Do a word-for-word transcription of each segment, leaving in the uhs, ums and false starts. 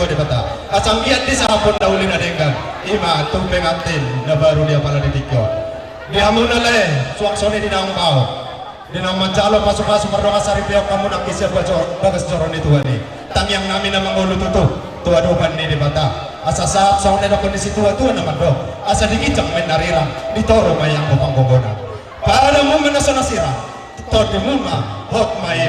Debata. Asa anggiat disahapon na uli na denggan, i ma tu pengantin na baru di apala di tingki on. Di hamuna lae, suang songon i di naung baoa, di naung manjalo pasupasu mardongan saripeon hamu nangkin sian bagas joro ni Tuhan i. Tangiang nami na mangolu tutu tu adopan ni Debata. Asa sahat songon na didokkon ni situatua na mandok, asa di ginjang ma i na rirang, di toru ma i anggo panggogonan. Padamu ma na so na sirang, tondimu ma hot ma i.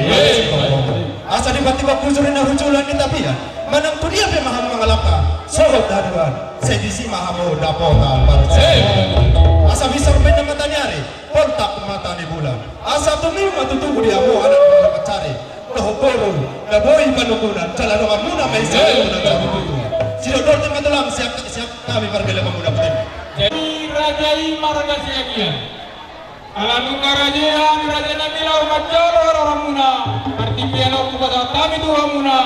Asa di pantimbang hujur ni na hujulan ni tapian, manang tu dia pe ma hamu mangalangka, sohot haduan, sai disi ma hamu dapotan parsaoran. Asa bisar baen na mata ni ari, poltak mata ni bulan. Asa tumiung ma tutu di hamu anak ni na mansari, dohot boru na boi panungkunan, jala donganmuna ma i sian na sabututu. Sidok dorti ma tulang sian, sian hami pargelek mamuna putih. Jadi raja i marga Siagian. Ala nunga raja i hami raja nami laho manjalo harorangmuna, martimpian on hupasahat hami tu hamuna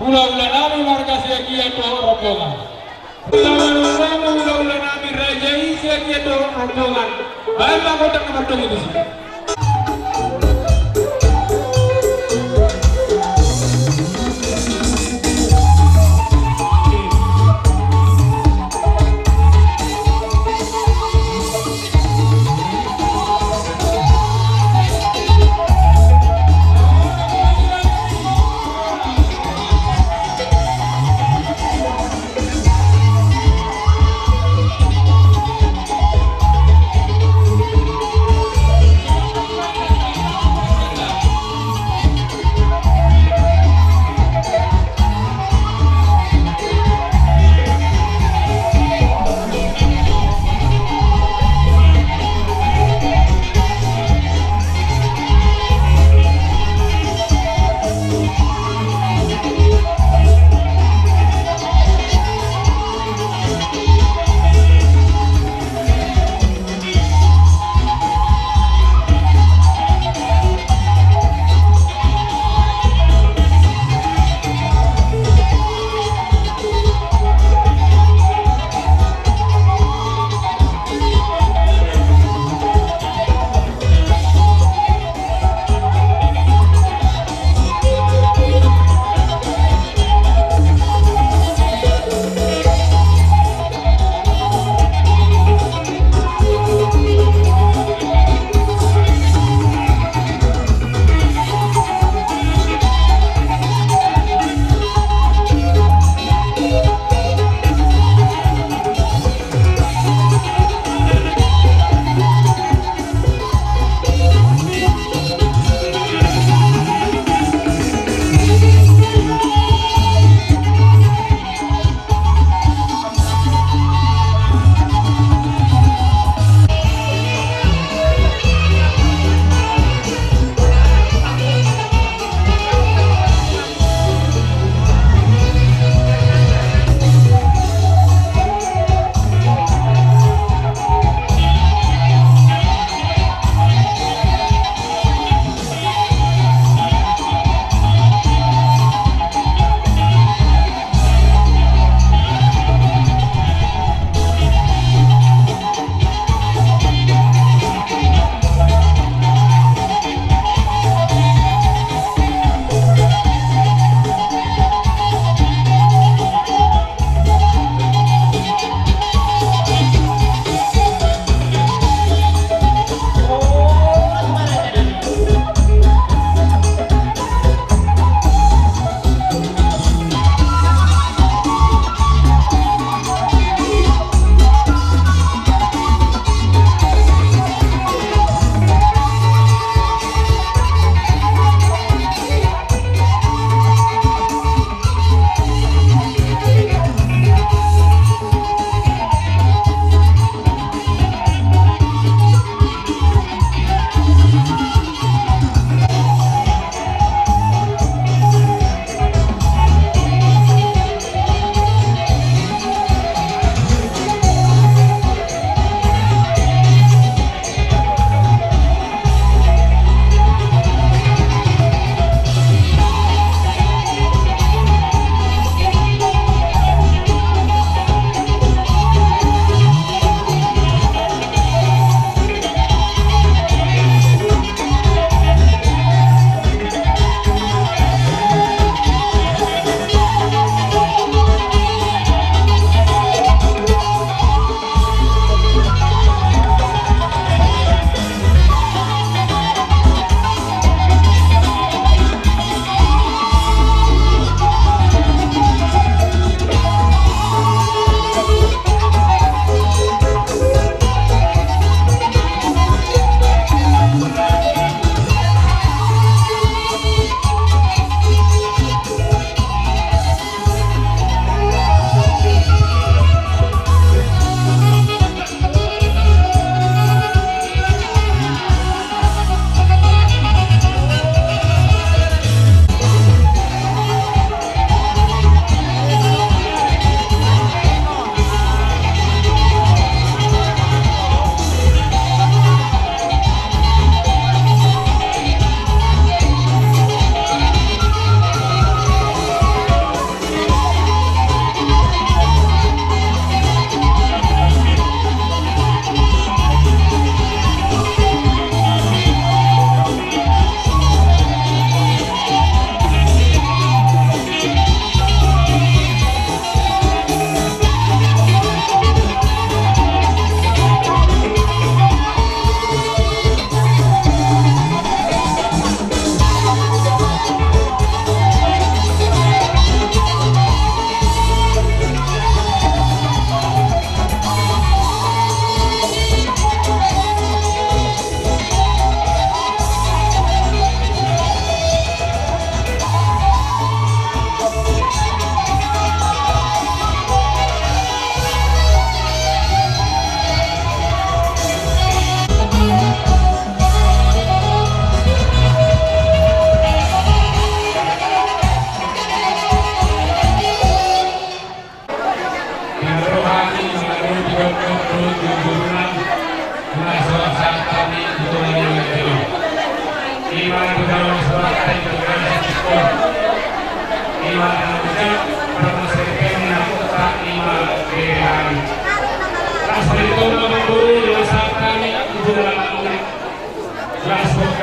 hulahula nami marga Siagian dohot rombongan. Hulahula nami, hulahula nami raja i Siagian dohot rombongan. Baen ma gondang na mardongan tusi.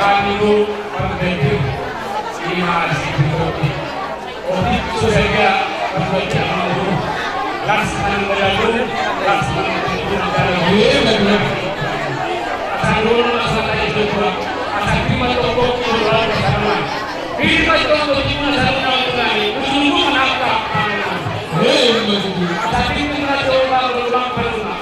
Anu, partai itu, lima di situ. Oke, so saya kira, partai itu, las manang balalu, las manang balalu. Iya, benar. Asal dulu, asal tadi itu, asal terima toko, itu, asal. Firman Tuhan, terima, asal, asal, asal. Ujung-ujung, asal, asal. Iya, benar. Asal terima, coba, berulang, berulang.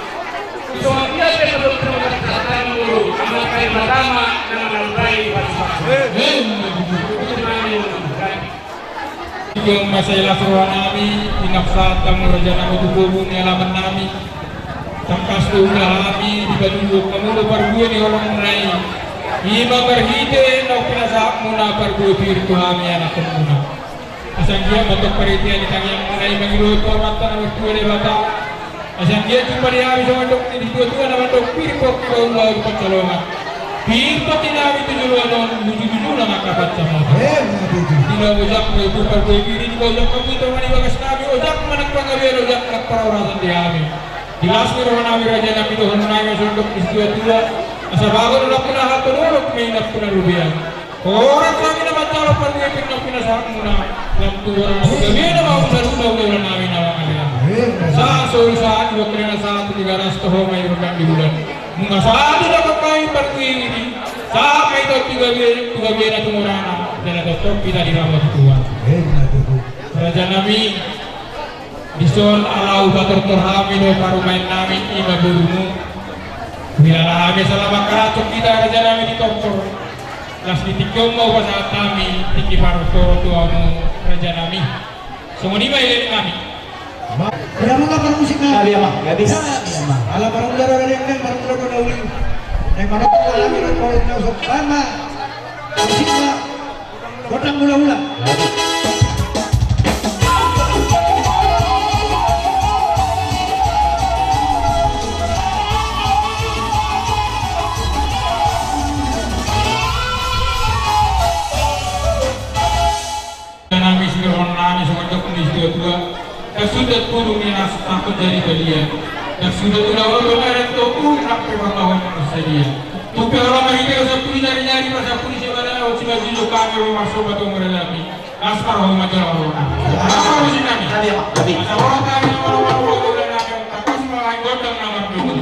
Tingki ma sai las roha nami, pinangkasi hamu raja nami tu gogo ni alaman nami. Tangkas do huida hami dipatuduhon hamu do parbue ni holong muna i. Ima marhite naung pinasahatmuna parbue pir tu hami anakhonmuna. Asa anggiat ma tong parhitean ni tangiangmuna i mangido tu Amanta na martua Debata. Asa anggiat jumpa di hami songon dok ni situatua na mandok pir pongki baul baul pansalongan. Pir pongki nami tu joloan on, bujubujuna ma angka pansamotan. Di na ojak ma ibu parbue pir i, di na ojak ma ibu tonga di bagas nami, ojak ma nang panggabean, ojak nang parhorasan di hami. Di las ni roha nami raja nami dohonon nami ma songon dok ni situatua. Asa bagot do nampuna hata, dolok ma i nampuna robean. Horas hami na manjalo parbue pir naung pinasahatmuna. Lam tu hora na gabe na mau saluhut na ulaon nami na mangalean. Sahat solu sahat di bokena sahat di garas toho ma i rondang di bulan. Nunga sahat do dapot nami parbue i. Sahat ma i tu gabe, tu gabe na tu ngorana. Jala tongtong hita dirama tu Tuhan. Raja nami. Dison ala hupatortor hami do parumaen nami ima borumu. Huilala hami asa lam mangkarajot hita raja nami di tortor. Las ni tingki on ma hupasahat hami tingki partortor tu hamu raja nami. Songon i ma i leleng nami. Berapa kabar musik nami? Gabe ma, gabe. Ala parungdara dari yang kan parungdara dari uli. Naik mana kau lagi dan kau tahu sama. Musik ma. Gondang hulahula. Nami sidohon nami songon dok ni situatua. Ndang suda tudu ni na sangkot jadi balian. Ndang suda tuda olo na rento uli nang pe marlawan na sadia. Tumpe olo marhite sampuli jari-jari, marsampuli sibada, simanjujung hami, marsoba tu mura nami. Las ma roha, manjalo roha nami. Las ma roha nami. Nami apa? Nami. Asa roha nami na marroha, roha nami. Tangkas ma lain gondang na mardomu.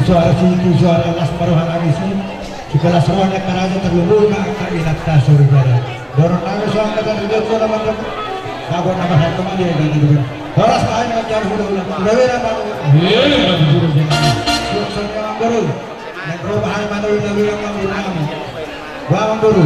Suara siki, suara las paroha nami si. Sikalas roha ni angka raja, tarlumobi ma angka inanta soripada. Dorong nami so angka tadi dia suara mantap. Kabar nama satu mali yang ganti dengan. Horas ma hanya macam hula-hula. Hula-hula baru. Iya, iya, iya. Sukses ya, Bang Guru. Yang berubah hanya mana hula-hula yang berubah. Wah, Bang Guru.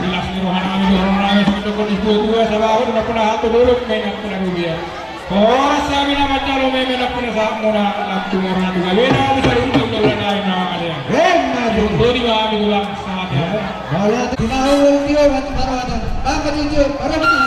Las ni roha nami, roha nami, songon dok ni tua-tua, sabahen na puna hata dolok, main na puna rubia. Horas hami na manjalo meme na puna sahat muna, na tumora na tu gabe na, bisa diundang dola nai na ada. Emma tutu. Bodi ma hami tulang sahat ya. Mauliate, tinahu ulang tio, batu paruatan. Bangka tujuh, paruatan.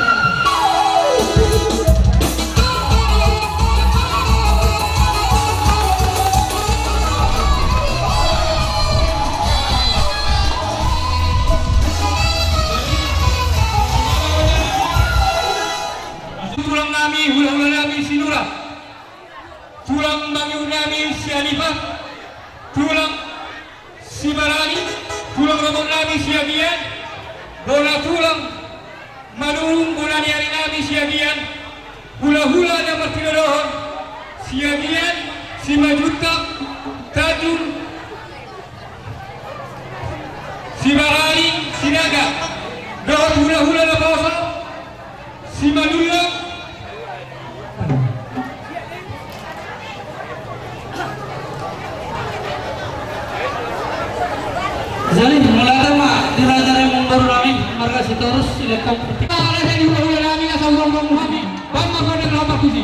Tulang nami, hula-hula nami Sinura. Tulang mangiu nami Sianipar. Tulang Sibarani. Tulang rorobot nami Siagian. Bona tulang manurung bona ni ari nami Siagian. Hula-hula na martinodohon Siagian, Simanjuntak, Tanjung, Sibarani, Sinaga. Dohot hula-hula naposo Simanullang. Jadi, mauliate ma di raja ni amangboru nami, marga Sitorus, Silektong. Ala jadi hula-hula nami, asa urang-urang hami, bang ma pada kelapa kusi.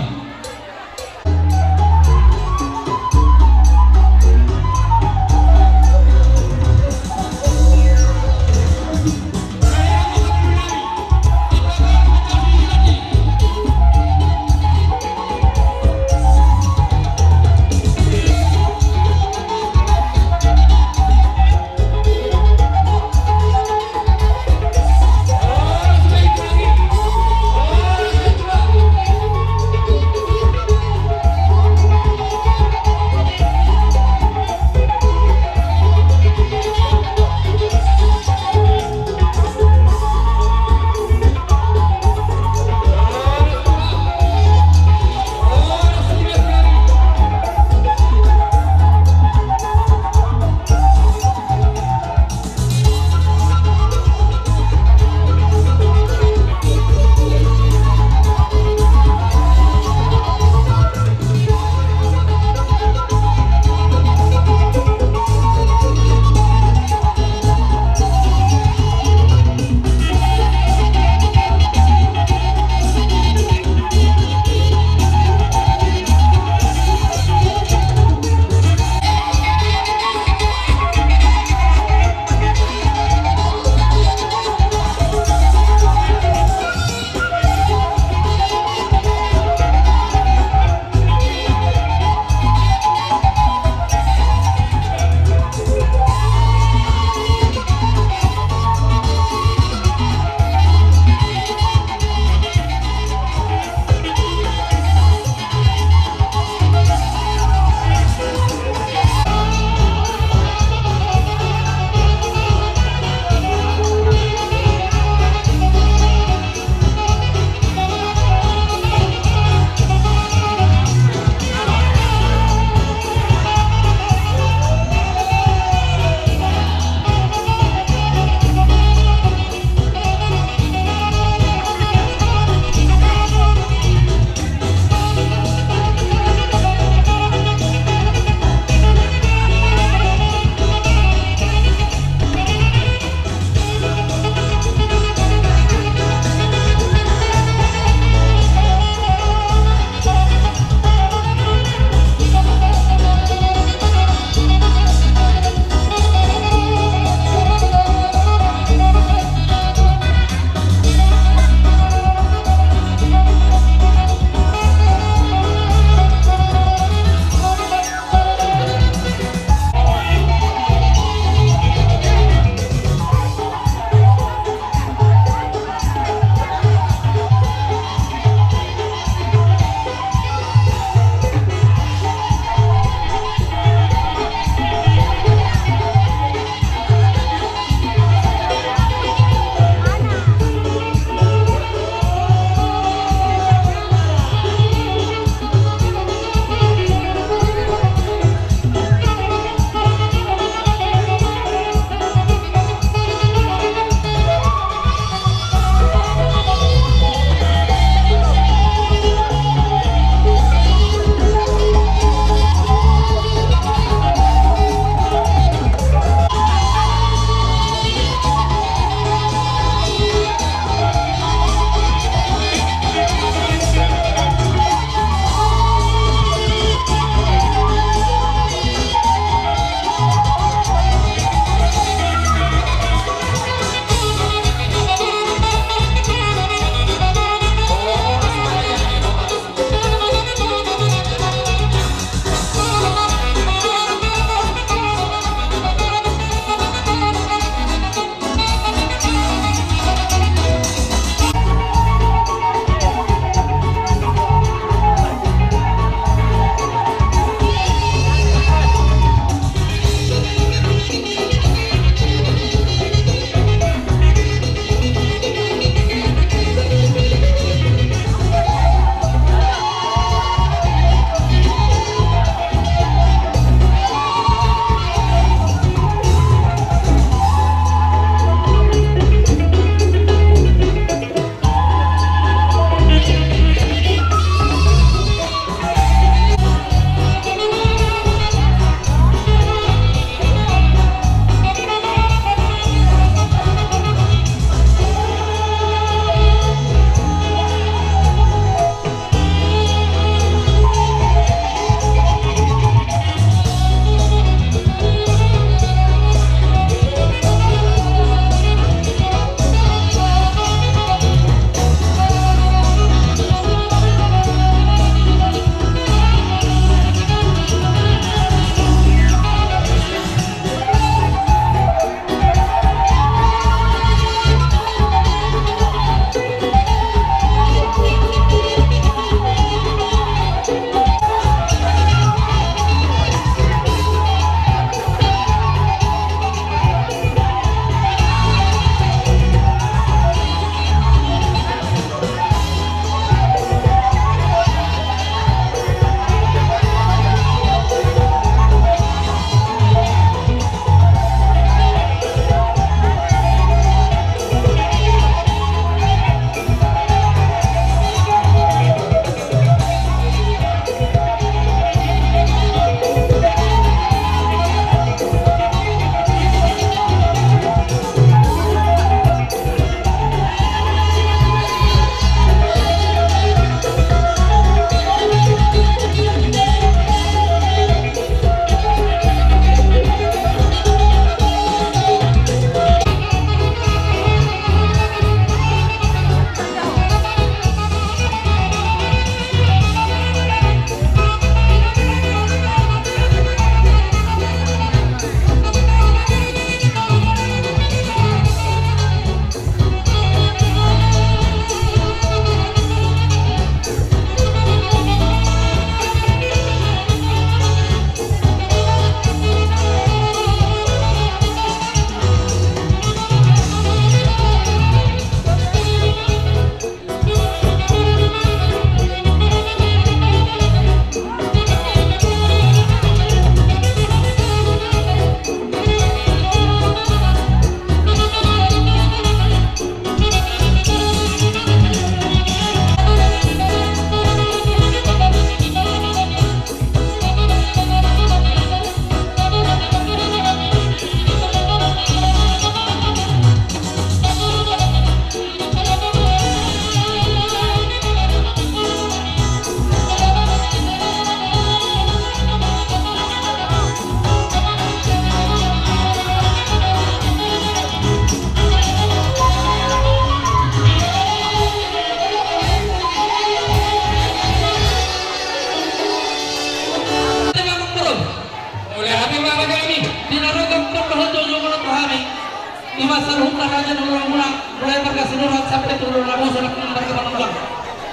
Sampe tu na poso na kumbar ke mangulang.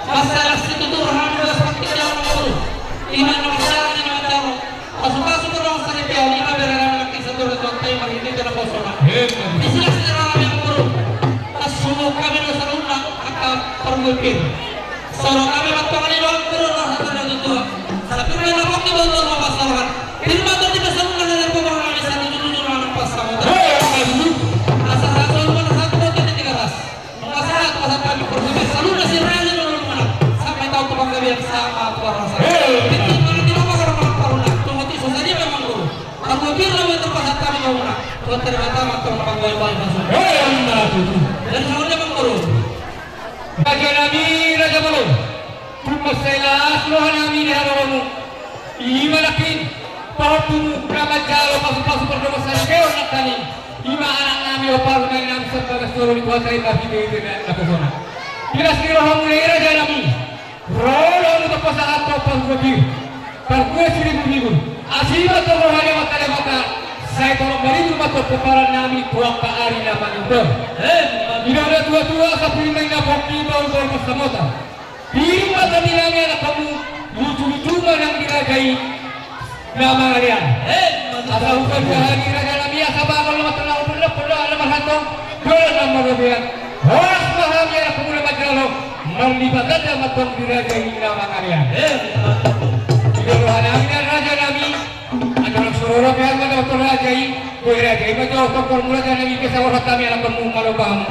Masalah situtu rohana das pakti dia mangguru. Ima na masalah di na mataro. Pasu-pasu ke ruang sari piau ima berada na kisah tu retuan tai marhite tu na poso na. Isi las di rohana mangguru. Pasumuk kami dosa runa angka pargupir. Soro kami matong ni doang guru na satu na tutua. Satu na lapok di bawah rumah pasawahan. Firman tu di pasal na dari pembangunan di satu tujuh tujuh na pasawahan. Asa rasul mana satu na tiga ras. Masa pasahat kami pergubis saluhutna si raja na lulungan. Sampai tahu tukang gabe yang sama tukang rasa. Pintu mana tidak mau orang orang tahu nak. Tunggu tu susah dia memang guru. Aku kira mau terpaksa kami mau nak. Tuhan terima kasih tukang panggoy-goy masuk. Hei, anak itu. Dan sama dia memang guru. Raja nami, raja bolon. Tung mansai las roha nami di haroromu. Ima nangkin, pahompumu na manjalo pasu-pasu pardomuan saripeon nangkaning. Ima anak nami, ompu nami, nami sian bagas joro ni Tuhan sai marhite-hite na, na pohona. Di las ni rohamu na i raja nami. Ro do hamu tu pasahat tu ompu gopir. Parguru siribu-ribu. Asi ma tu roha ni Amanta Debata. Sai tolong maribu ma tu pomparan nami tu angka ari na mangihut on. Ida na tua-tua, sapulu na pongki, baul-baul pansamota. Piring ma tati nami anakhonmu, lucu-lucu ma nang di raja i na mangalean. Asa hupasahat di raja nami asa bagol na martona, pondok-pondok na marhantong, dolan na marrobean. Horas ma hami anakhonmu na manjalo, marlipat ganda ma tong di raja i na mangalean. Di roha nami na raja nami, andorang so ro robean ma dohot raja i, boi raja i ma jo tongkormu raja nami, pe sahat hami anakhonmu, malo bamu.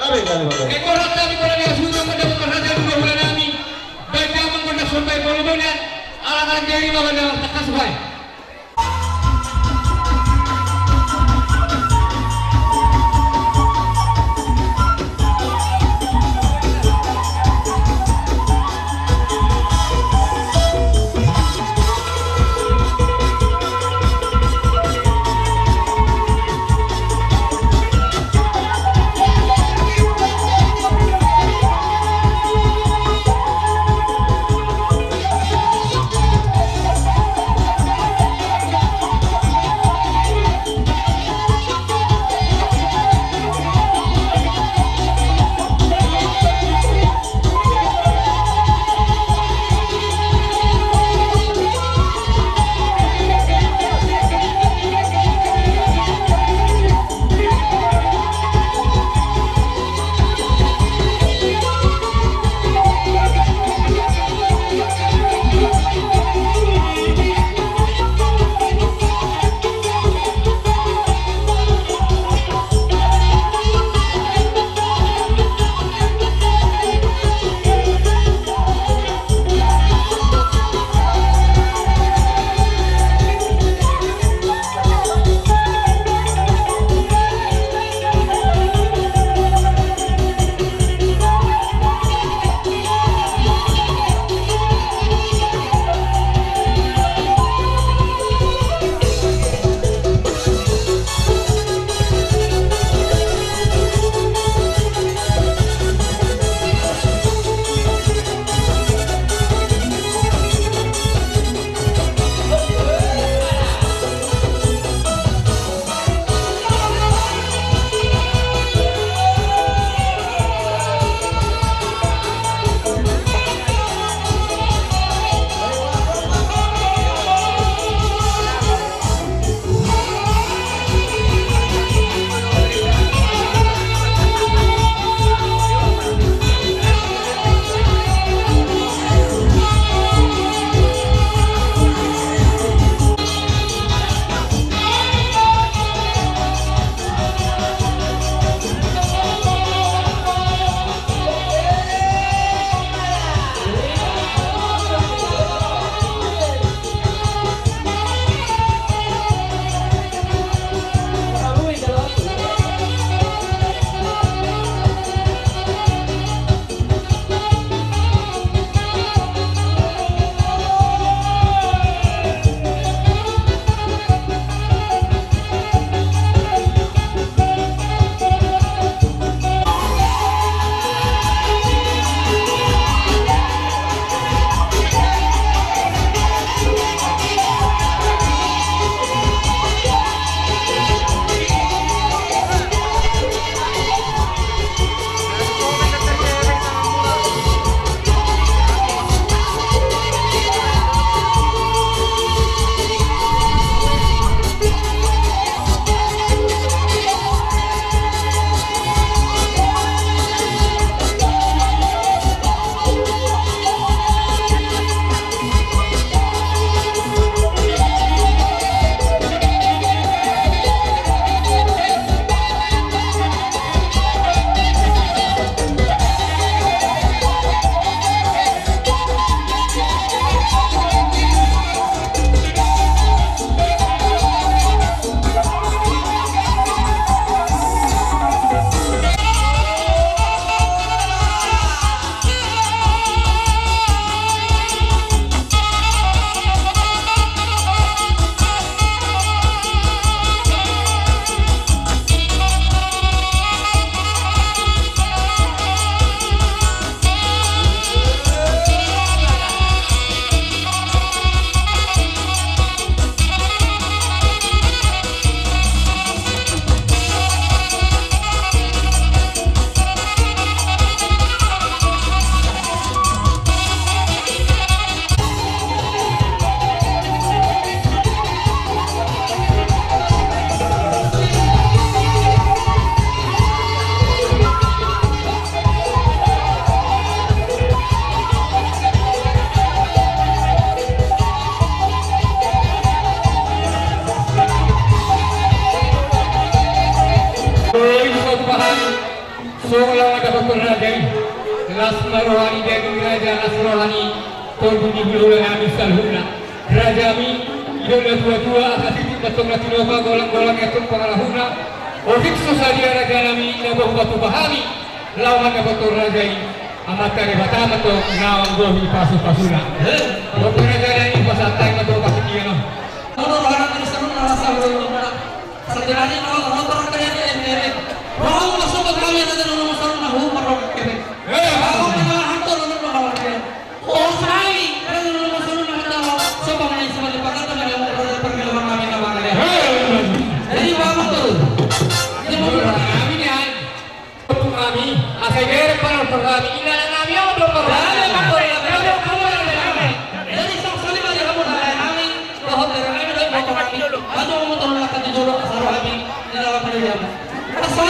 Gabe, gabe, gabe. Ekor hata di bola ni asuta, pada bukan raja dua bulan nami. Baik, damang gondang sombai bolo-bolan. Alang-alang jadi ma gondang takas baik. Tong laho mandapothon raja i. Las ma roha ni daging raja, las roha ni tondi ni hulahula nami saluhutna. Raja nami, didok natuatua, asa titi ma tong na tinopa, golanggolang i tong pangalahutna. Otik so sadia raja nami, na boi hupatupa hami laho mandapothon raja i. Amanta Debata ma tong na manggohi pasupasuna. He. Dohot raja nami, pasahat hami ma tong pasu dia ma. Molo rohana terus terus merasa beruntung. Sandiri nonton, nonton rakyat ini, ini. Rohana masuk ke kami, ada dalam masalah, nah, umur orang kiri. Eh, rohana hantu, rohana orang kiri. Oh, sai, ada dalam masalah, nah, kita, sopan, ini, sama di pakat, ada dalam pergaulan kami, nama dia. Eh, jadi, bangun tuh. Dia mau berangkat. Kami ini, ai. Nami, asa ibereng panortor nami, inganan nami on do panortor nami. Jadi, sasali ma di hamu na lae nami, dohot bere nami, dohot iboto nami. Maju hamu tolong lakan di jolo, asa ro hami di dalam pendidikan. Asa